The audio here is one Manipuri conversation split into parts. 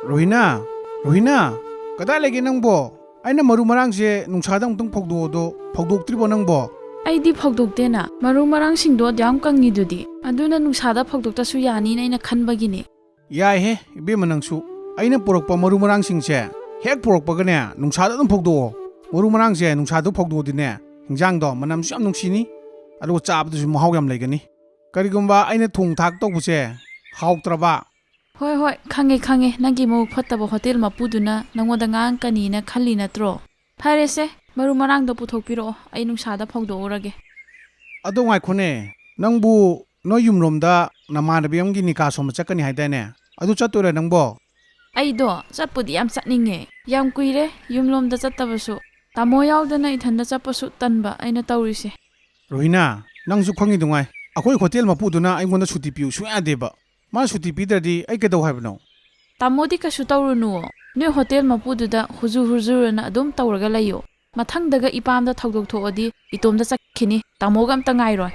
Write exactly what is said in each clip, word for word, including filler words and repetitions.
ꯔꯣꯍꯤꯅꯥ, ꯔꯣꯍꯤꯅꯥ, ꯀꯗꯥꯏ ꯂꯩꯒꯦ ꯅꯪꯕꯣ? ꯑꯩꯅ ꯃꯔꯨ ꯃꯔꯥꯡꯁꯦ ꯅꯨꯡꯁꯥꯗ ꯑꯃꯨꯛꯇꯪ ꯐꯧꯗꯣꯛꯑꯣꯗꯣ, ꯐꯧꯗꯣꯛꯇ꯭ꯔꯤꯕꯣ ꯅꯪꯕꯣ? ꯑꯩꯗꯤ ꯐꯧꯗꯣꯛꯇꯦꯅ꯫ ꯃꯔꯨ ꯃꯔꯥꯡꯁꯤꯡꯗꯣ ꯑꯗꯨꯌꯥꯝ ꯀꯪꯉꯤꯗꯨꯗꯤ꯫ ꯑꯗꯨꯅ ꯅꯨꯡꯁꯥꯗ ꯐꯧꯗꯣꯛꯇ꯭ꯔꯁꯨ ꯌꯥꯅꯤꯅ ꯑꯩꯅ ꯈꯟꯕꯒꯤꯅꯦ꯫ ꯌꯥꯏꯍꯦ, ꯏꯕꯦꯝꯃ ꯅꯪꯁꯨ꯫ ꯑꯩꯅ ꯄꯨꯔꯛꯄ ꯃꯔꯨ ꯃꯔꯥꯡꯁꯤꯡꯁꯦ ꯍꯦꯛ ꯄꯨꯔꯛꯄꯒꯅꯦ, ꯅꯨꯡꯁꯥꯗ ꯑꯗꯨꯝ ꯐꯧꯗꯣꯛꯑꯣ꯫ ꯃꯔꯨ ꯃꯔꯥꯡꯁꯦ ꯅꯨꯡꯁꯥꯗ ꯐꯧꯗꯣꯛꯑꯗꯤꯅꯦ, ꯍꯤꯟꯖꯥꯡꯗꯣ ꯃꯅꯝꯁꯨ ꯌꯥꯝ ꯅꯨꯡꯁꯤꯅꯤ, ꯑꯗꯨꯒ ꯆꯥꯕꯗꯁꯨ ꯃꯍꯥꯎ ꯌꯥꯝ ꯂꯩꯒꯅꯤ꯫ ꯀꯔꯤꯒꯨꯝꯕ ꯑꯩꯅ ꯊꯣꯡ ꯊꯥꯛ ꯇꯧꯕꯁꯦ ꯍꯥꯎꯇ꯭ꯔꯕ? ꯍꯣꯏ, ꯍꯣꯏ, ꯈꯪꯉꯦ, ꯈꯪꯉꯦ꯫ ꯅꯪꯒꯤ ꯃꯕꯨꯛ ꯐꯠꯇꯕ ꯍꯣꯇꯦꯜ ꯃꯄꯨꯗꯨꯅ ꯅꯪꯉꯣꯟꯗ ꯉꯥꯡꯉꯛꯀꯅꯤꯅ ꯈꯜꯂꯤ ꯅꯠꯇ꯭ꯔꯣ? ꯐꯔꯦꯁꯦ, ꯃꯔꯨ ꯃꯔꯥꯡꯗꯣ ꯄꯨꯊꯣꯛꯄꯤꯔꯛꯑꯣ, ꯑꯩ ꯅꯨꯡꯁꯥꯗ ꯐꯧꯗꯣꯛꯎꯔꯒꯦ꯫ ꯑꯗꯣ ꯉꯥꯏꯈꯣꯅꯦ, ꯅꯪꯕꯨ ꯅꯣꯏ ꯌꯨꯝꯂꯣꯝꯗ ꯅꯃꯥꯟꯅꯕꯤ ꯑꯃꯒꯤ ꯅꯤꯀꯥ ꯁꯣꯟꯕ ꯆꯠꯀꯅꯤ ꯍꯥꯏꯗꯥꯏꯅꯦ? ꯑꯗꯨ ꯆꯠꯇꯣꯏꯔꯥ ꯅꯪꯕꯣ? ꯑꯩꯗꯣ ꯆꯠꯄꯨꯗꯤ ꯌꯥꯝ ꯆꯠꯅꯤꯡꯉꯦ꯫ ꯌꯥꯝ ꯀꯨꯏꯔꯦ ꯌꯨꯝꯂꯣꯝꯗ ꯆꯠꯇꯕꯁꯨ꯫ ꯇꯥꯃꯣ ꯌꯥꯎꯗꯅ ꯏꯊꯟꯗ ꯆꯠꯄꯁꯨ ꯇꯟꯕ ꯑꯩꯅ ꯇꯧꯔꯤꯁꯦ꯫ ꯔꯣꯍꯤꯅꯥ, ꯅꯪꯁꯨ ꯈꯪꯉꯤꯗꯨꯉꯥꯏ, ꯑꯩꯈꯣꯏ ꯍꯣꯇꯦꯜ ꯃꯄꯨꯗꯨꯅ ꯑꯩꯉꯣꯟꯗ ꯁꯨꯇꯤ ꯄꯤꯌꯨ ꯁꯨꯡꯌꯥ ꯌꯥꯗꯦꯕ꯫ ꯃꯥ ꯁꯨꯇꯤ ꯄꯤꯗ꯭ꯔꯗꯤ ꯑꯩ ꯀꯩꯗꯧ ꯍꯥꯏꯕꯅꯣ? ꯇꯥꯃꯣꯗꯤ ꯀꯩꯁꯨ ꯇꯧꯔꯨꯅꯨꯋꯣ꯫ ꯅꯣꯏ ꯍꯣꯇꯦꯜ ꯃꯄꯨꯗꯨꯗ ꯍꯨꯖꯨ ꯍꯨꯖꯨꯔꯅ ꯑꯗꯨꯝ ꯇꯧꯔꯒ ꯂꯩꯌꯣ꯫ ꯃꯊꯪꯗꯒ ꯏꯄꯥꯝꯗ ꯊꯧꯗꯣꯛ ꯊꯣꯛꯑꯗꯤ ꯏꯇꯣꯝꯇ ꯆꯠꯈꯤꯅꯤ, ꯇꯥꯃꯣꯒ ꯑꯝꯇ ꯉꯥꯏꯔꯣꯏ꯫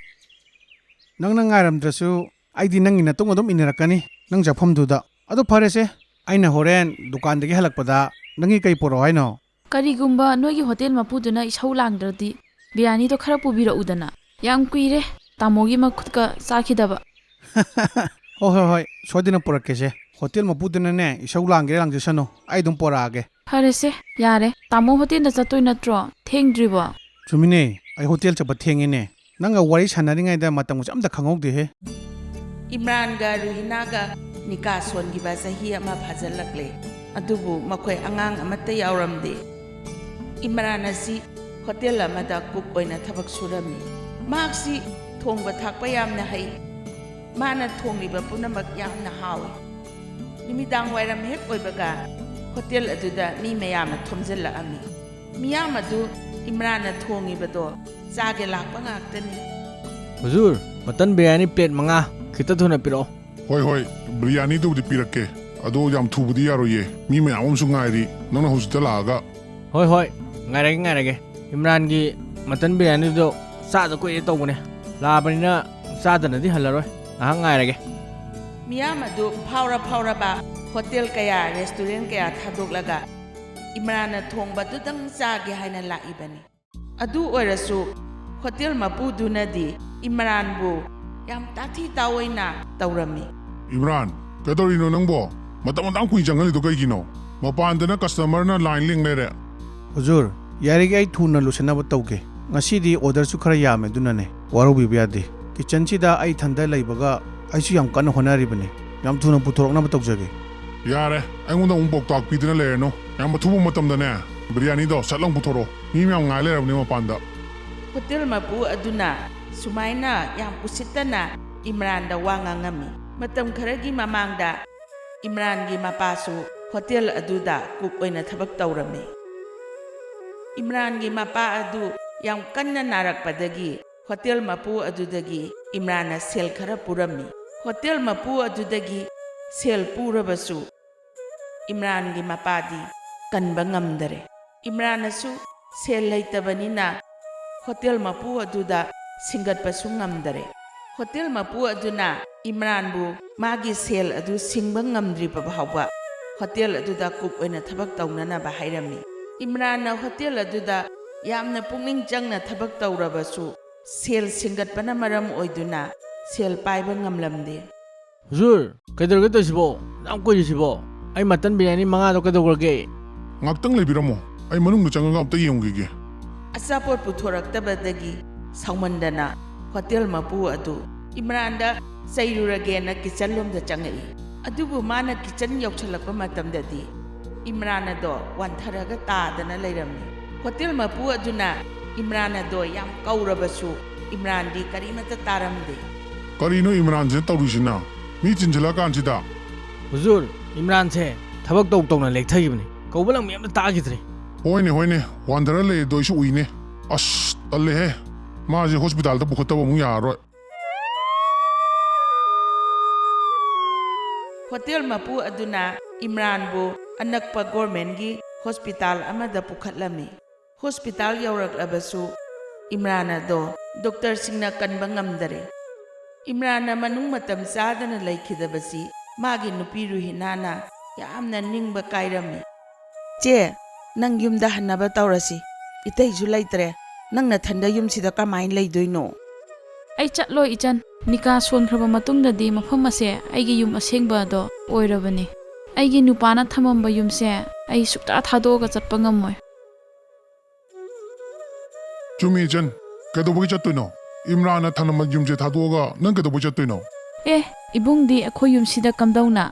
ꯅꯪꯅ ꯉꯥꯏꯔꯝꯗ꯭ꯔꯁꯨ ꯑꯩꯗꯤ ꯅꯪꯒꯤ ꯅꯇꯨꯡ ꯑꯗꯨꯝ ꯏꯟꯅꯔꯛꯀꯅꯤ, ꯅꯪ ꯆꯠꯐꯝꯗꯨꯗ꯫ ꯑꯗꯣ ꯐꯔꯦꯁꯦ, ꯑꯩꯅ ꯍꯣꯔꯦꯟ ꯗꯨꯀꯥꯟꯗꯒꯤ ꯍꯜꯂꯛꯄꯗ ꯅꯪꯒꯤ ꯀꯩ ꯄꯨꯔꯛꯑꯣ ꯍꯥꯏꯅꯣ? ꯀꯔꯤꯒꯨꯝꯕ ꯅꯣꯏꯒꯤ ꯍꯣꯇꯦꯜ ꯃꯄꯨꯗꯨꯅ ꯏꯁꯧ ꯂꯥꯡꯗ꯭ꯔꯗꯤ ꯕꯤꯔꯌꯥꯅꯤꯗꯣ ꯈꯔ ꯄꯨꯕꯤꯔꯛꯎꯗꯅ꯫ ꯌꯥꯝ ꯀꯨꯏꯔꯦ ꯇꯥꯃꯣꯒꯤ ꯃꯈꯨꯠꯀ ꯆꯥꯈꯤꯗꯕ꯫ ꯍꯣꯏ, ꯍꯣꯏ, ꯍꯣꯏ, ꯁꯣꯏꯗꯅ ꯄꯨꯔꯛꯀꯦꯁꯦ꯫ ꯍꯣꯇꯦꯜ ꯃꯄꯨꯗꯨꯅꯅꯦ, ꯏꯁꯧ ꯂꯥꯡꯒꯦ ꯂꯥꯡꯖꯁꯅꯨ, ꯑꯩ ꯑꯗꯨꯝ ꯄꯨꯔꯛꯑꯒꯦ꯫ ꯐꯔꯦꯁꯦ, ꯌꯥꯔꯦ꯫ ꯇꯥꯃꯣ ꯍꯣꯇꯦꯜꯗ ꯆꯠꯇꯣꯏ ꯅꯠꯇ꯭ꯔꯣ? ꯊꯦꯡꯗ꯭ꯔꯤꯕꯣ? ꯆꯨꯝꯃꯤꯅꯦ, ꯑꯩ ꯍꯣꯇꯦꯜ ꯆꯠꯄ ꯊꯦꯡꯉꯦꯅꯦ꯫ ꯅꯪꯒ ꯋꯥꯔꯤ ꯁꯥꯟꯅꯔꯤꯉꯩꯗ ꯃꯇꯝꯒꯁꯦ ꯑꯝꯇ ꯈꯪꯍꯧꯗꯦꯍꯦ꯫ ꯏꯝꯔꯥꯟꯒ ꯔꯨꯍꯤꯅꯥꯒ ꯅꯤꯀꯥ ꯁꯣꯟꯈꯤꯕ ꯆꯍꯤ ꯑꯃ ꯐꯥꯖꯤꯜꯂꯛꯂꯦ꯫ ꯑꯗꯨꯕꯨ ꯃꯈꯣꯏ ꯑꯉꯥꯡ ꯑꯃꯠꯇ ꯌꯥꯎꯔꯝꯗꯦ꯫ ꯏꯝꯔꯥꯟ ꯑꯁꯤ ꯍꯣꯇꯦꯜ ꯑꯃꯗ ꯀꯨꯛ ꯑꯣꯏꯅ ꯊꯕꯛ ꯁꯨꯔꯝꯃꯤ꯫ ꯃꯍꯥꯛꯁꯤ ꯊꯣꯡꯕ ꯊꯥꯛꯄ ꯌꯥꯝꯅ ꯍꯩ꯫ ꯃꯥꯅ ꯊꯣꯡꯂꯤꯕ ꯄꯨꯝꯅꯃꯛ ꯌꯥꯝꯅ ꯍꯥꯎꯏ꯫ ꯅꯨꯃꯤꯗꯥꯡ ꯋꯥꯏꯔꯝ ꯍꯦꯛ ꯑꯣꯏꯕꯒ ꯍꯣꯇꯦꯜ ꯑꯗꯨꯗ ꯃꯤ ꯃꯌꯥꯝꯅ ꯊꯣꯝꯖꯤꯜꯂꯛꯑꯝꯃꯤ꯫ ꯃꯤꯌꯥꯝ ꯑꯗꯨ ꯏꯝꯔꯥꯟꯅ ꯊꯣꯡꯉꯤꯕꯗꯣ ꯆꯥꯒꯦ ꯂꯥꯛꯄ ꯉꯥꯛꯇꯅꯤ꯫ ꯍꯨꯖꯨꯔ, ꯃꯇꯟ ꯕꯤꯔꯌꯥꯅꯤ ꯄ꯭ꯂꯦꯠ ꯃꯉꯥ ꯈꯤꯇ ꯊꯨꯅ ꯄꯤꯔꯛꯑꯣ꯫ ꯍꯣꯏ, ꯍꯣꯏ, ꯕꯤꯔꯌꯥꯅꯤꯗꯨꯕꯨꯗꯤ ꯄꯤꯔꯛꯀꯦ꯫ ꯑꯗꯣ ꯌꯥꯝ ꯊꯨꯕꯗꯤ ꯌꯥꯔꯣꯏꯌꯦ꯫ ꯃꯤ ꯃꯌꯥꯝ ꯑꯃꯁꯨ ꯉꯥꯏꯔꯤ꯫ ꯅꯪꯅ ꯍꯧꯖꯤꯛꯇ ꯂꯥꯛꯑꯒ꯫ ꯍꯣꯏ, ꯍꯣꯏ, ꯉꯥꯏꯔꯒꯦ, ꯉꯥꯏꯔꯒꯦ꯫ ꯏꯝꯔꯥꯟꯒꯤ ꯃꯇꯟ ꯕꯤꯔꯌꯥꯅꯤꯗꯣ ꯆꯥꯗ ꯀꯨꯏꯔꯦ ꯇꯧꯕꯅꯦ꯫ ꯂꯥꯛꯑꯕꯅꯤꯅ ꯆꯥꯗꯅꯗꯤ ꯍꯜꯂꯔꯣꯏ꯫ ꯉꯥꯏꯍꯥꯛ ꯉꯥꯏꯔꯒꯦ꯫ ꯃꯤꯌꯥꯝ ꯑꯗꯨ ꯐꯥꯎꯔ ꯐꯥꯎꯔꯕ ꯍꯣꯇꯦꯜ ꯀꯌꯥ, ꯔꯦꯁꯇꯨꯔꯦꯟ ꯀꯌꯥ ꯊꯥꯗꯣꯛꯂꯒ ꯏꯝꯔꯥꯟꯅ ꯊꯣꯡꯕꯗꯨꯗꯪ ꯆꯥꯒꯦ ꯍꯥꯏꯅ ꯂꯥꯛꯏꯕꯅꯤ꯫ ꯑꯗꯨ ꯑꯣꯏꯔꯁꯨ ꯍꯣꯇꯦꯜ ꯃꯄꯨꯗꯨꯅꯗꯤ ꯏꯝꯔꯥꯟꯕꯨ ꯌꯥꯝ ꯇꯥꯊꯤ ꯇꯥꯑꯣꯏꯅ ꯇꯧꯔꯝꯃꯤ꯫ "ꯏꯝꯔꯥꯟ, ꯀꯩꯗꯧꯔꯤꯅꯣ ꯅꯪꯕꯣ? ꯃꯇꯝ ꯑꯗꯨꯛ ꯀꯨꯏꯅ ꯆꯪꯍꯜꯂꯤꯗꯣ ꯀꯩꯒꯤꯅꯣ? ꯃꯄꯥꯟꯗꯅ ꯀꯁꯇꯃꯔꯅ ꯂꯥꯏꯟ ꯂꯦꯡ ꯂꯩꯔꯦ꯫" "ꯍꯨꯖꯨꯔ, ꯌꯥꯔꯤꯈꯩ ꯑꯩ ꯊꯨꯅ ꯂꯣꯏꯁꯤꯟꯅꯕ ꯇꯧꯒꯦ꯫ ꯉꯁꯤꯗꯤ ꯑꯣꯔꯗꯔꯁꯨ ꯈꯔ ꯌꯥꯝꯃꯦ, ꯑꯗꯨꯅꯅꯦ꯫ ꯋꯥꯔꯧꯕꯤꯕ ꯌꯥꯗꯦ꯫ ꯀꯤꯆꯟꯁꯤꯗ ꯑꯩ ꯏꯊꯟꯗ ꯂꯩꯕꯒ ꯑꯩꯁꯨ ꯌꯥꯝ ꯀꯟꯅ ꯍꯣꯠꯅꯔꯤꯕꯅꯤ꯫ ꯌꯥꯝ ꯊꯨꯅ ꯄꯨꯊꯣꯔꯛꯅꯕ ꯇꯧꯖꯒꯦ꯫" "ꯌꯥꯔꯦ, ꯑꯩꯉꯣꯟꯗ ꯑꯃꯨꯛ ꯄꯥꯎꯇꯥꯛ ꯄꯤꯗꯨꯅ ꯂꯩꯔꯅꯨ꯫ ꯌꯥꯝ ꯑꯊꯨꯕ ꯃꯇꯝꯗꯅꯦ ꯕꯤꯔꯌꯥꯅꯤꯗꯣ ꯁꯠ ꯂꯥꯎ ꯄꯨꯊꯣꯔꯛꯑꯣ꯫ ꯃꯤ ꯃꯌꯥꯝ ꯉꯥꯏ ꯂꯩꯔꯕꯅꯦ ꯃꯄꯥꯟꯗ꯫" ꯍꯣꯇꯦꯜ ꯃꯄꯨ ꯑꯗꯨꯅ ꯁꯨꯃꯥꯏꯅ ꯌꯥꯝ ꯎꯁꯤꯠꯇꯅ ꯏꯝꯔꯥꯟꯗ ꯋꯥ ꯉꯥꯡꯉꯝꯃꯤ꯫ ꯃꯇꯝ ꯈꯔꯒꯤ ꯃꯃꯥꯡꯗ ꯏꯝꯔꯥꯟꯒꯤ ꯃꯄꯥꯁꯨ ꯍꯣꯇꯦꯜ ꯑꯗꯨꯗ ꯀꯨꯛ ꯑꯣꯏꯅ ꯊꯕꯛ ꯇꯧꯔꯝꯃꯤ꯫ ꯏꯝꯔꯥꯟꯒꯤ ꯃꯄꯥ ꯑꯗꯨ ꯌꯥꯝ ꯀꯟꯅ ꯅꯥꯔꯛꯄꯗꯒꯤ ꯍꯣꯇꯦꯜ ꯃꯄꯨ ꯑꯗꯨꯗꯒꯤ ꯏꯝꯔꯥꯟꯅ ꯁꯦꯜ ꯈꯔ ꯄꯨꯔꯝꯃꯤ꯫ ꯍꯣꯇꯦꯜ ꯃꯄꯨ ꯑꯗꯨꯗꯒꯤ ꯁꯦꯜ ꯄꯨꯔꯕꯁꯨ ꯏꯝꯔꯥꯟꯒꯤ ꯃꯄꯥꯗꯤ ꯀꯟꯕ ꯉꯝꯗꯔꯦ꯫ ꯏꯝꯔꯥꯟꯅꯁꯨ ꯁꯦꯜ ꯂꯩꯇꯕꯅꯤꯅ ꯍꯣꯇꯦꯜ ꯃꯄꯨ ꯑꯗꯨꯗ ꯁꯤꯡꯒꯠꯄꯁꯨ ꯉꯝꯗꯔꯦ꯫ ꯍꯣꯇꯦꯜ ꯃꯄꯨ ꯑꯗꯨꯅ ꯏꯝꯔꯥꯟꯕꯨ ꯃꯥꯒꯤ ꯁꯦꯜ ꯑꯗꯨ ꯁꯤꯡꯕ ꯉꯝꯗ꯭ꯔꯤꯕ ꯐꯥꯎꯕ ꯍꯣꯇꯦꯜ ꯑꯗꯨꯗ ꯀꯨꯛ ꯑꯣꯏꯅ ꯊꯕꯛ ꯇꯧꯅꯅꯕ ꯍꯥꯏꯔꯝꯃꯤ꯫ ꯏꯝꯔꯥꯟꯅ ꯍꯣꯇꯦꯜ ꯑꯗꯨꯗ ꯌꯥꯝꯅ ꯄꯨꯛꯅꯤꯡ ꯆꯪꯅ ꯊꯕꯛ ꯇꯧꯔꯕꯁꯨ, ꯁꯦꯜ ꯁꯤꯡꯒꯠꯄꯅ ꯃꯔꯝ ꯑꯣꯏꯗꯨꯅ ꯁꯦꯜ ꯄꯥꯏꯕ ꯉꯝꯂꯝꯗꯦ꯫ "ꯍꯨꯖꯨꯔ, ꯀꯩꯗꯧꯔꯒꯦ ꯇꯧꯔꯤꯁꯤꯕꯣ? ꯌꯥꯝ ꯀꯨꯏꯔꯤꯁꯤꯕꯣ? ꯑꯩ ꯃꯇꯟ ꯕꯤꯔꯌꯥꯅꯤ ꯃꯉꯥꯗꯣ ꯀꯩꯗꯧꯈ꯭ꯔꯒꯦ?" "ꯉꯥꯛꯇꯪ ꯂꯩꯕꯤꯔꯝꯃꯣ, ꯑꯩ ꯃꯅꯨꯡꯗ ꯆꯪꯉꯒ ꯑꯝꯇ ꯌꯦꯡꯉꯨꯈꯤꯒꯦ꯫" ꯑꯆꯥꯄꯣꯠ ꯄꯨꯊꯣꯔꯛꯇꯕꯗꯒꯤ ꯁꯥꯎꯃꯟꯗꯅ ꯍꯣꯇꯦꯜ ꯃꯄꯨ ꯑꯗꯨ ꯏꯝꯔꯥꯟꯗ ꯆꯩꯔꯨꯔꯒꯦꯅ ꯀꯤꯆꯟ ꯂꯣꯝꯗ ꯆꯪꯉꯛꯏ꯫ ꯑꯗꯨꯕꯨ ꯃꯥꯅ ꯀꯤꯆꯟ ꯌꯧꯁꯜꯂꯛꯄ ꯃꯇꯝꯗꯗꯤ ꯏꯝꯔꯥꯟ ꯑꯗꯣ ꯋꯥꯟꯊꯔꯒ ꯇꯥꯗꯅ ꯂꯩꯔꯝꯃꯤ꯫ ꯍꯣꯇꯦꯜ ꯃꯄꯨ ꯑꯗꯨꯅ ꯏꯝꯔꯥꯟ ꯑꯗꯣ ꯌꯥꯝ ꯀꯧꯔꯕꯁꯨ ꯏꯝꯔꯥꯟꯗꯤ ꯀꯔꯤꯃꯠꯇ ꯇꯥꯔꯝꯗꯦ꯫ "ꯀꯔꯤꯅꯣ ꯏꯝꯔꯥꯟꯁꯤꯅ ꯇꯧꯔꯤꯁꯤꯅ? ꯃꯤ ꯆꯤꯟꯁꯤꯜꯂꯛꯑꯀꯥꯟꯁꯤꯗ?" "ꯍꯨꯖꯨꯔ, ꯏꯝꯔꯥꯟꯁꯦ ꯊꯕꯛ ꯇꯧ ꯇꯧꯅ ꯂꯦꯛꯊꯈꯤꯕꯅꯤ꯫ ꯀꯧꯕ ꯂꯥꯡꯕ ꯑꯝꯇ ꯇꯥꯈꯤꯗ꯭ꯔꯦ꯫" "ꯍꯣꯏꯅꯦ, ꯍꯣꯏꯅꯦ, ꯋꯥꯟꯊꯔ ꯂꯩ ꯑꯗꯣ ꯑꯩꯁꯨ ꯎꯏꯅꯦ꯫ ꯑꯁ, ꯇꯜꯂꯦꯍꯦ꯫ ꯃꯥꯁꯦ ꯍꯣꯁꯄꯤꯇꯥꯜꯗ ꯄꯨꯈꯠꯇꯕ ꯑꯃꯨꯛ ꯌꯥꯔꯔꯣꯏ꯫" ꯍꯣꯇꯦꯜ ꯃꯄꯨ ꯑꯗꯨꯅ ꯏꯝꯔꯥꯟꯕꯨ ꯑꯅꯛꯄ ꯒꯣꯔꯃꯦꯟꯒꯤ ꯍꯣꯁꯄꯤꯇꯥꯜ ꯑꯃꯗ ꯄꯨꯈꯠꯂꯝꯃꯤ꯫ ꯍꯣꯁꯄꯤꯇꯥꯜ ꯌꯧꯔꯛꯂꯕꯁꯨ ꯏꯝꯔꯥꯟ ꯑꯗꯣ ꯗꯣꯛꯇꯔꯁꯤꯡꯅ ꯀꯟꯕ ꯉꯝꯗꯔꯦ꯫ ꯏꯝꯔꯥꯟꯅ ꯃꯅꯨꯡ ꯃꯇꯝ ꯆꯥꯗꯅ ꯂꯩꯈꯤꯗꯕꯁꯤ ꯃꯥꯒꯤ ꯅꯨꯄꯤ ꯔꯨꯍꯤꯅꯥꯅ ꯌꯥꯝꯅ ꯅꯤꯡꯕ ꯀꯥꯏꯔꯝꯃꯤ꯫ "ꯆꯦ, ꯅꯪ ꯌꯨꯝꯗ ꯍꯟꯅꯕ ꯇꯧꯔꯁꯤ꯫ ꯏꯇꯩꯁꯨ ꯂꯩꯇ꯭ꯔꯦ꯫ ꯅꯪ ꯅꯊꯟꯗ ꯌꯨꯝꯁꯤꯗ ꯀꯃꯥꯏꯅ ꯂꯩꯗꯣꯏꯅꯣ?" "ꯑꯩ ꯆꯠꯂꯣꯏ, ꯏꯆꯟ꯫ ꯅꯤꯀꯥ ꯁꯣꯟꯈ꯭ꯔꯕ ꯃꯇꯨꯡꯗꯗꯤ ꯃꯐꯝ ꯑꯁꯦ ꯑꯩꯒꯤ ꯌꯨꯝ ꯑꯁꯦꯡꯕ ꯑꯗꯣ ꯑꯣꯏꯔꯕꯅꯤ꯫ ꯑꯩꯒꯤ ꯅꯨꯄꯥꯅ ꯊꯝꯃꯝꯕ ꯌꯨꯝꯁꯦ ꯑꯩ ꯁꯨꯛꯇ ꯊꯥꯗꯣꯛꯑꯒ ꯆꯠꯄ ꯉꯝꯃꯣꯏ꯫" "ꯆꯨꯝꯃꯤ, ꯏꯆꯟ꯫ ꯀꯩꯗꯧꯕꯒꯤ ꯆꯠꯇꯣꯏꯅꯣ? ꯏꯝꯔꯥꯟꯅ ꯊꯝꯂꯝꯕ ꯌꯨꯝꯁꯦ ꯊꯥꯗꯣꯛꯑꯒ ꯅꯪ ꯀꯩꯗꯧꯕꯒꯤ ꯆꯠꯇꯣꯏꯅꯣ?" "ꯑꯦ, ꯏꯕꯨꯡꯗꯤ ꯑꯩꯈꯣꯏ ꯌꯨꯝꯁꯤꯗ ꯀꯝꯗꯧꯅ?"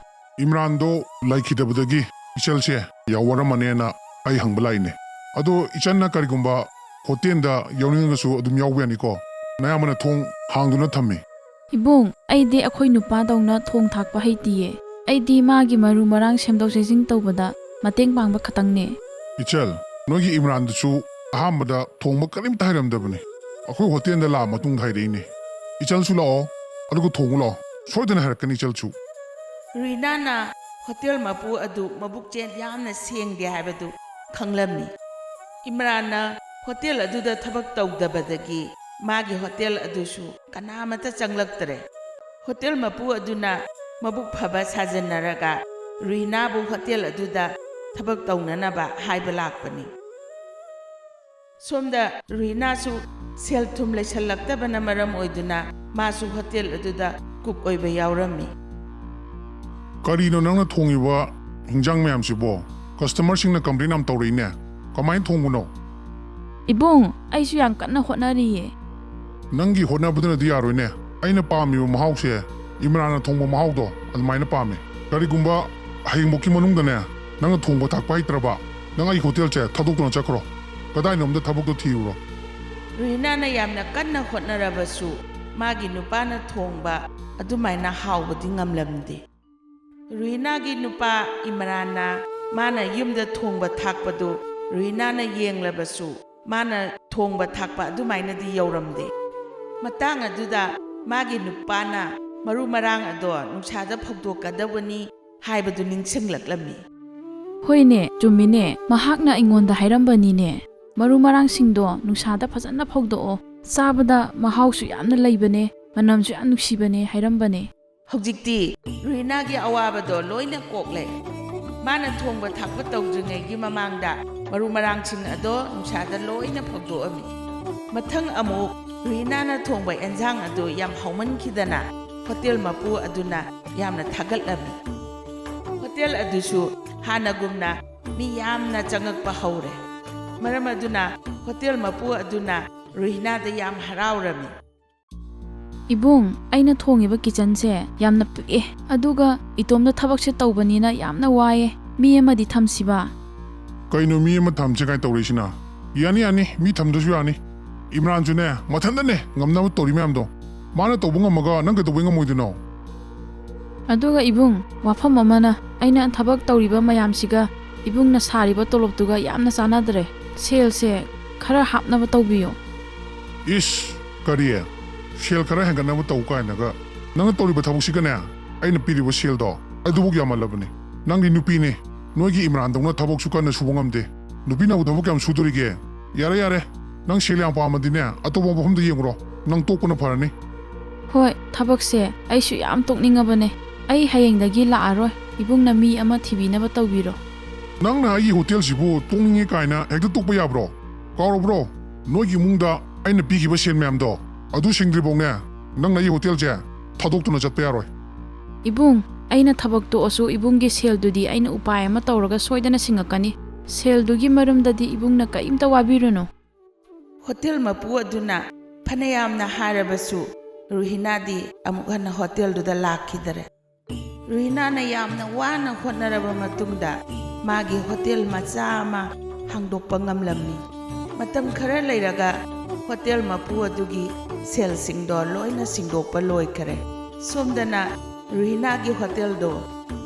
"ꯏꯝꯔꯥꯟꯗꯣ ꯂꯩꯈꯤꯗꯕꯗꯒꯤ ꯏꯆꯜꯁꯦ ꯌꯥꯝ ꯋꯥꯔꯝꯃꯅꯦꯅ ꯑꯩ ꯍꯪꯕ ꯂꯥꯛꯏꯅꯦ꯫ ꯑꯗꯣ ꯏꯆꯟꯅ ꯀꯔꯤꯒꯨꯝꯕ ꯍꯣꯇꯦꯜꯗ ꯌꯥꯎꯅꯤꯡꯉꯒꯁꯨ ꯑꯗꯨꯝ ꯌꯥꯎꯕ ꯌꯥꯅꯤꯀꯣ? ꯅꯌꯥꯝꯕꯅ ꯊꯣꯡ ꯍꯥꯡꯗꯨꯅ ꯊꯝꯃꯤ꯫" "ꯏꯕꯨꯡ, ꯑꯩꯗꯤ ꯑꯩꯈꯣꯏ ꯅꯨꯄꯥꯗꯧꯅ ꯊꯣꯡ ꯊꯥꯛꯄ ꯍꯩꯇꯤꯌꯦ꯫ ꯑꯩꯗꯤ ꯃꯥꯒꯤ ꯃꯔꯨ ꯃꯔꯥꯡ ꯁꯦꯝꯗꯣꯛ ꯁꯦꯝꯖꯤꯟ ꯇꯧꯕꯗ ꯃꯇꯦꯡ ꯄꯥꯡꯕ ꯈꯛꯇꯪꯅꯦ꯫" "ꯏꯆꯜ, ꯅꯣꯏꯒꯤ ꯏꯝꯔꯥꯟꯗꯨꯁꯨ ꯑꯍꯥꯟꯕꯗ ꯊꯣꯡꯕ ꯀꯔꯤꯝꯇ ꯍꯩꯔꯝꯗꯕꯅꯤ꯫ ꯑꯩꯈꯣꯏ ꯍꯣꯇꯦꯜꯗ ꯂꯥꯛꯑ ꯃꯇꯨꯡꯗ ꯍꯩꯔꯛꯏꯅꯦ꯫ ꯏꯆꯜꯁꯨ ꯂꯥꯛꯑꯣ, ꯑꯗꯨꯒ ꯊꯣꯡꯉꯨ ꯂꯥꯛꯑꯣ꯫ ꯁꯣꯏꯗꯅ ꯍꯩꯔꯛꯀꯅꯤ ꯏꯆꯜꯁꯨ꯫" ꯔꯨꯍꯤꯅꯥꯅ ꯍꯣꯇꯦꯜ ꯃꯄꯨ ꯑꯗꯨ ꯃꯕꯨꯛꯆꯦꯜ ꯌꯥꯝꯅ ꯁꯦꯡꯗꯦ ꯍꯥꯏꯕꯗꯨ ꯈꯪꯂꯝꯃꯤ꯫ ꯏꯝꯔꯥꯟꯅ ꯍꯣꯇꯦꯜ ꯑꯗꯨꯗ ꯊꯕꯛ ꯇꯧꯗꯕꯗꯒꯤ ꯃꯥꯒꯤ ꯍꯣꯇꯦꯜ ꯑꯗꯨꯁꯨ ꯀꯅꯥꯃꯠꯇ ꯆꯪꯂꯛꯇ꯭ꯔꯦ꯫ ꯍꯣꯇꯦꯜ ꯃꯄꯨ ꯑꯗꯨꯅ ꯃꯕꯨꯛ ꯐꯕ ꯁꯥꯖꯟꯅꯔꯒ ꯔꯨꯍꯤꯅꯥꯕꯨ ꯍꯣꯇꯦꯜ ꯑꯗꯨꯗ ꯊꯕꯛ ꯇꯧꯅꯅꯕ ꯍꯥꯏꯕ ꯂꯥꯛꯄꯅꯤ꯫ ꯁꯣꯝꯗ ꯔꯨꯍꯤꯅꯥꯁꯨ ꯁꯦꯜ ꯊꯨꯝ ꯂꯩꯁꯜꯂꯛꯇꯕꯅ ꯃꯔꯝ ꯑꯣꯏꯗꯨꯅ ꯃꯥꯁꯨ ꯍꯣꯇꯦꯜ ꯑꯗꯨꯗ ꯀꯨꯛ ꯑꯣꯏꯕ ꯌꯥꯎꯔꯝꯃꯤ꯫ "ꯀꯔꯤꯅꯣ ꯅꯪꯅ ꯊꯣꯡꯉꯤꯕ ꯍꯤꯟꯖꯥꯡ ꯃꯌꯥꯝꯁꯤꯕꯣ? ꯀꯁꯇꯃꯔꯁꯤꯡꯅ ꯀꯝꯄ꯭ꯂꯦꯟ ꯌꯥꯝ ꯇꯧꯔꯛꯏꯅꯦ꯫ ꯀꯃꯥꯏꯅ ꯊꯣꯡꯕꯅꯣ?" "ꯏꯕꯨꯡ, ꯑꯩꯁꯨ ꯌꯥꯝ ꯀꯟꯅ ꯍꯣꯠꯅꯔꯤꯌꯦ꯫" "ꯅꯪꯒꯤ ꯍꯣꯠꯅꯕꯗꯨꯅꯗꯤ ꯌꯥꯔꯣꯏꯅꯦ꯫ ꯑꯩꯅ ꯄꯥꯝꯃꯤꯕ ꯃꯍꯥꯎꯁꯦ ꯏꯝꯔꯥꯟꯅ ꯊꯣꯡꯕ ꯃꯍꯥꯎꯗꯣ ꯑꯗꯨꯃꯥꯏꯅ ꯄꯥꯝꯃꯤ꯫ ꯀꯔꯤꯒꯨꯝꯕ ꯍꯌꯦꯡꯕꯨꯛꯀꯤ ꯃꯅꯨꯡꯗꯅꯦ ꯅꯪꯅ ꯊꯣꯡꯕ ꯊꯥꯛꯄ ꯍꯩꯇ꯭ꯔꯕ, ꯅꯪ ꯑꯩꯒꯤ ꯍꯣꯇꯦꯜꯁꯦ ꯊꯥꯗꯣꯛꯇꯨꯅ ꯆꯠꯈ꯭ꯔꯣ꯫ ꯀꯗꯥꯏꯅꯣꯝꯗ ꯊꯕꯛꯇꯣ ꯊꯤꯔꯨꯔꯣ꯫" ꯔꯨꯍꯤꯅꯥꯅ ꯌꯥꯝꯅ ꯀꯟꯅ ꯍꯣꯠꯅꯔꯕꯁꯨ ꯃꯥꯒꯤ ꯅꯨꯄꯥꯅ ꯊꯣꯡꯕ ꯑꯗꯨꯃꯥꯏꯅ ꯍꯥꯎꯕꯗꯤ ꯉꯝꯂꯝꯗꯦ꯫ ꯔꯨꯍꯤꯅꯥꯒꯤ ꯅꯨꯄꯥ ꯏꯃꯔꯥꯟꯅ ꯃꯥꯅ ꯌꯨꯝꯗ ꯊꯣꯡꯕ ꯊꯥꯛꯄꯗꯨ ꯔꯨꯍꯤꯅꯥꯅ ꯌꯦꯡꯂꯕꯁꯨ ꯃꯥꯅ ꯊꯣꯡꯕ ꯊꯥꯛꯄ ꯑꯗꯨꯃꯥꯏꯅꯗꯤ ꯌꯧꯔꯝꯗꯦ꯫ ꯃꯇꯥꯡ ꯑꯗꯨꯗ ꯃꯥꯒꯤ ꯅꯨꯄꯥꯅ ꯃꯔꯨ ꯃꯔꯥꯡ ꯑꯗꯣ ꯅꯨꯡꯁꯥꯗ ꯐꯧꯗꯣꯛꯀꯗꯕꯅꯤ ꯍꯥꯏꯕꯗꯨ ꯅꯤꯡꯁꯤꯡꯂꯛꯂꯝꯃꯤ꯫ "ꯍꯣꯏꯅꯦ, ꯆꯨꯝꯃꯤꯅꯦ, ꯃꯍꯥꯛꯅ ꯑꯩꯉꯣꯟꯗ ꯍꯥꯏꯔꯝꯕꯅꯤꯅꯦ꯫ ꯃꯔꯨ ꯃꯔꯥꯡꯁꯤꯡꯗꯣ ꯅꯨꯡꯁꯥꯗ ꯐꯖꯅ ꯐꯧꯗꯣꯛꯑꯣ, ꯆꯥꯕꯗ ꯃꯍꯥꯎꯁꯨ ꯌꯥꯝꯅ ꯂꯩꯕꯅꯦ, ꯃꯅꯝꯁꯨ ꯌꯥꯝ ꯅꯨꯡꯁꯤꯕꯅꯦ" ꯍꯥꯏꯔꯝꯕꯅꯦ꯫ ꯍꯧꯖꯤꯛꯇꯤ ꯔꯨꯍꯤꯅꯥꯒꯤ ꯑꯋꯥꯕꯗꯣ ꯂꯣꯏꯅ ꯀꯣꯛꯂꯦ꯫ ꯃꯥꯅ ꯊꯣꯡꯕ ꯊꯥꯛꯄ ꯇꯧꯗ꯭ꯔꯤꯉꯩꯒꯤ ꯃꯃꯥꯡꯗ ꯃꯔꯨ ꯃꯔꯥꯡꯁꯤꯡ ꯑꯗꯣ ꯅꯨꯡꯁꯥꯗ ꯂꯣꯏꯅ ꯐꯧꯗꯣꯛꯑꯝꯃꯤ꯫ ꯃꯊꯪ ꯑꯃꯨꯛ ꯔꯨꯍꯤꯅꯥꯅ ꯊꯣꯡꯕ ꯑꯦꯟꯁꯥꯡ ꯑꯗꯨ ꯌꯥꯝ ꯍꯥꯎꯃꯟꯈꯤꯗꯅ ꯍꯣꯇꯦꯜ ꯃꯄꯨ ꯑꯗꯨꯅ ꯌꯥꯝꯅ ꯊꯥꯒꯠꯂꯝꯃꯤ꯫ ꯍꯣꯇꯦꯜ ꯑꯗꯨꯁꯨ ꯍꯥꯟꯅꯒꯨꯝꯅ ꯃꯤ ꯌꯥꯝꯅ ꯆꯪꯉꯛꯄ ꯍꯧꯔꯦ꯫ ꯃꯔꯝ ꯑꯗꯨꯅ ꯍꯣꯇꯦꯜ ꯃꯄꯨ ꯑꯗꯨꯅ ꯔꯨꯍꯤꯅꯥꯗ ꯌꯥꯝ ꯍꯔꯥꯎꯔꯝꯃꯤ꯫ "ꯏꯕꯨꯡ, ꯑꯩꯅ ꯊꯣꯡꯉꯤꯕ ꯀꯤꯆꯟꯁꯦ ꯌꯥꯝꯅ ꯄꯤꯛꯑꯦ, ꯑꯗꯨꯒ ꯏꯇꯣꯝꯇ ꯊꯕꯛꯁꯦ ꯇꯧꯕꯅꯤꯅ ꯌꯥꯝꯅ ꯋꯥꯏꯌꯦ꯫ ꯃꯤ ꯑꯃꯗꯤ ꯊꯝꯁꯤꯕ?" "ꯀꯩꯅꯣ ꯃꯤ ꯑꯃ ꯊꯝꯁꯦ ꯀꯥꯏꯅ ꯇꯧꯔꯛꯏꯁꯤꯅ? ꯌꯥꯅꯤ, ꯌꯥꯅꯤ, ꯃꯤ ꯊꯝꯗ꯭ꯔꯁꯨ ꯌꯥꯅꯤ꯫ ꯏꯝꯔꯥꯟꯁꯨꯅꯦ, ꯃꯊꯟꯇꯅꯦ ꯉꯝꯅꯕ ꯇꯧꯔꯤ ꯃꯌꯥꯝꯗꯣ꯫ ꯃꯥꯅ ꯇꯧꯕ ꯉꯝꯃꯒ ꯅꯪ ꯀꯩꯗꯧꯕꯩ ꯉꯝꯃꯣꯏꯗꯣꯏꯅꯣ?" "ꯑꯗꯨꯒ ꯏꯕꯨꯡ, ꯋꯥꯐꯝ ꯑꯃꯅ, ꯑꯩꯅ ꯊꯕꯛ ꯇꯧꯔꯤꯕ ꯃꯌꯥꯝꯁꯤꯒ ꯏꯕꯨꯡꯅ ꯁꯥꯔꯤꯕ ꯇꯣꯂꯣꯞꯇꯨꯒ ꯌꯥꯝꯅ ꯆꯥꯟꯅꯗ꯭ꯔꯦ꯫ ꯁꯦꯜꯁꯦ ꯈꯔ ꯍꯥꯞꯅꯕ ꯇꯧꯕꯤꯌꯣ꯫" "ꯏꯁ, ꯀꯔꯤ? ꯁꯦꯜ ꯈꯔ ꯍꯦꯟꯒꯠꯅꯕ ꯇꯧ ꯀꯥꯏꯅꯒ? ꯅꯪꯅ ꯇꯧꯔꯤꯕ ꯊꯕꯛꯁꯤꯒꯅꯦ, ꯑꯩꯅ ꯄꯤꯔꯤꯕ ꯁꯦꯜꯗꯣ ꯑꯗꯨꯕꯨꯛ ꯌꯥꯝꯃꯜꯂꯕꯅꯤ꯫ ꯅꯪꯗꯤ ꯅꯨꯄꯤꯅꯤ, ꯅꯣꯏꯒꯤ ꯏꯝꯔꯥꯟꯗꯧꯅ ꯊꯕꯛꯁꯨ ꯀꯟꯅ ꯁꯨꯕ ꯉꯝꯗꯦ꯫ ꯅꯨꯄꯤꯅꯕꯨ ꯊꯕꯛ ꯀꯌꯥꯝ ꯁꯨꯗꯣꯔꯤꯒꯦ? ꯌꯥꯔꯦ, ꯌꯥꯔꯦ, ꯅꯪ ꯁꯦꯜ ꯌꯥꯝ ꯄꯥꯝꯃꯗꯤꯅꯦ, ꯑꯇꯣꯞꯄ ꯃꯐꯝꯗ ꯌꯦꯡꯉꯨꯔꯣ꯫ ꯅꯪ ꯇꯣꯛꯄꯅ ꯐꯔꯅꯤ꯫" "ꯍꯣꯏ, ꯊꯕꯛꯁꯦ ꯑꯩꯁꯨ ꯌꯥꯝ ꯇꯣꯛꯅꯤꯡꯉꯕꯅꯦ꯫ ꯑꯩ ꯍꯌꯦꯡꯗꯒꯤ ꯂꯥꯛꯑꯔꯣꯏ꯫ ꯏꯕꯨꯡꯅ ꯃꯤ ꯑꯃ ꯊꯤꯕꯤꯅꯕ ꯇꯧꯕꯤꯔꯣ꯫" "ꯅꯪꯅ ꯑꯩꯒꯤ ꯍꯣꯇꯦꯜꯁꯤꯕꯨ ꯇꯣꯛꯅꯤꯡꯉꯦ ꯀꯥꯏꯅ ꯍꯦꯛꯇ ꯇꯣꯛꯄ ꯌꯥꯕ꯭ꯔꯣ? ꯀꯥꯎꯔꯕ꯭ꯔꯣ? ꯅꯣꯏꯒꯤ ꯏꯃꯨꯡꯗ ꯑꯩꯅ ꯄꯤꯈꯤꯕ ꯁꯦꯟ ꯃꯌꯥꯝꯗꯣ, ꯑꯗꯨ ꯁꯤꯡꯗ꯭ꯔꯤꯐꯥꯎꯅꯦ, ꯅꯪꯅ ꯑꯩꯒꯤ ꯍꯣꯇꯦꯜꯁꯦ ꯊꯥꯗꯣꯛꯇꯨꯅ ꯆꯠꯄ ꯌꯥꯔꯣꯏ꯫" "ꯏꯕꯨꯡ, ꯑꯩꯅ ꯊꯕꯛ ꯇꯣꯛꯑꯁꯨ ꯏꯕꯨꯡꯒꯤ ꯁꯦꯜꯗꯨꯗꯤ ꯑꯩꯅ ꯎꯄꯥꯏ ꯑꯃ ꯇꯧꯔꯒ ꯁꯣꯏꯗꯅ ꯁꯤꯡꯉꯛꯀꯅꯤ꯫ ꯁꯦꯜꯗꯨꯒꯤ ꯃꯔꯝꯗꯗꯤ ꯏꯕꯨꯡꯅ ꯀꯔꯤꯝꯇ ꯋꯥꯕꯤꯔꯨꯅꯨ꯫" ꯍꯣꯇꯦꯜ ꯃꯄꯨ ꯑꯗꯨꯅ ꯐꯅꯌꯥꯝꯅ ꯍꯥꯏꯔꯕꯁꯨ ꯔꯨꯍꯤꯅꯥꯗꯤ ꯑꯃꯨꯛ ꯍꯟꯅ ꯍꯣꯇꯦꯜꯗꯨꯗ ꯂꯥꯛꯈꯤꯗꯔꯦ꯫ ꯔꯨꯍꯤꯅꯥꯅ ꯌꯥꯝꯅ ꯋꯥꯅ ꯍꯣꯠꯅꯔꯕ ꯃꯇꯨꯡꯗ ꯃꯥꯒꯤ ꯍꯣꯇꯦꯜ ꯃꯆꯥ ꯑꯃ ꯍꯥꯡꯗꯣꯛꯄ ꯉꯝꯂꯝꯃꯤ꯫ ꯃꯇꯝ ꯈꯔ ꯂꯩꯔꯒ ꯍꯣꯇꯦꯜ ꯃꯄꯨ ꯑꯗꯨꯒꯤ ꯁꯦꯜꯁꯤꯡꯗꯣ ꯂꯣꯏꯅ ꯁꯤꯡꯗꯣꯛꯄ ꯂꯣꯏꯈꯔꯦ꯫ ꯁꯣꯝꯗꯅ ꯔꯨꯍꯤꯅꯥꯒꯤ ꯍꯣꯇꯦꯜꯗꯣ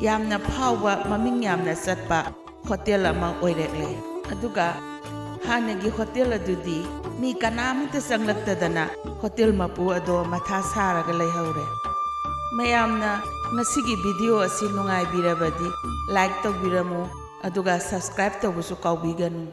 ꯌꯥꯝꯅ ꯐꯥꯎꯕ, ꯃꯃꯤꯡ ꯌꯥꯝꯅ ꯆꯠꯄ ꯍꯣꯇꯦꯜ ꯑꯃ ꯑꯣꯏꯔꯛꯂꯦ꯫ ꯑꯗꯨꯒ ꯍꯥꯟꯅꯒꯤ ꯍꯣꯇꯦꯜ ꯑꯗꯨꯗꯤ ꯃꯤ ꯀꯅꯥꯃꯠꯇ ꯆꯪꯂꯛꯇꯗꯅ ꯍꯣꯇꯦꯜ ꯃꯄꯨ ꯑꯗꯣ ꯃꯊꯥ ꯁꯥꯔꯒ ꯂꯩꯍꯧꯔꯦ꯫ ꯃꯌꯥꯝꯅ ꯉꯁꯤꯒꯤ ꯚꯤꯗꯤꯑꯣ ꯑꯁꯤ ꯅꯨꯡꯉꯥꯏꯕꯤꯔꯕꯗꯤ like ꯇꯧꯕꯤꯔꯝꯃꯨ, ꯑꯗꯨꯒ subscribe ꯇꯧꯕꯁꯨ ꯀꯥꯎꯕꯤꯒꯅꯨ꯫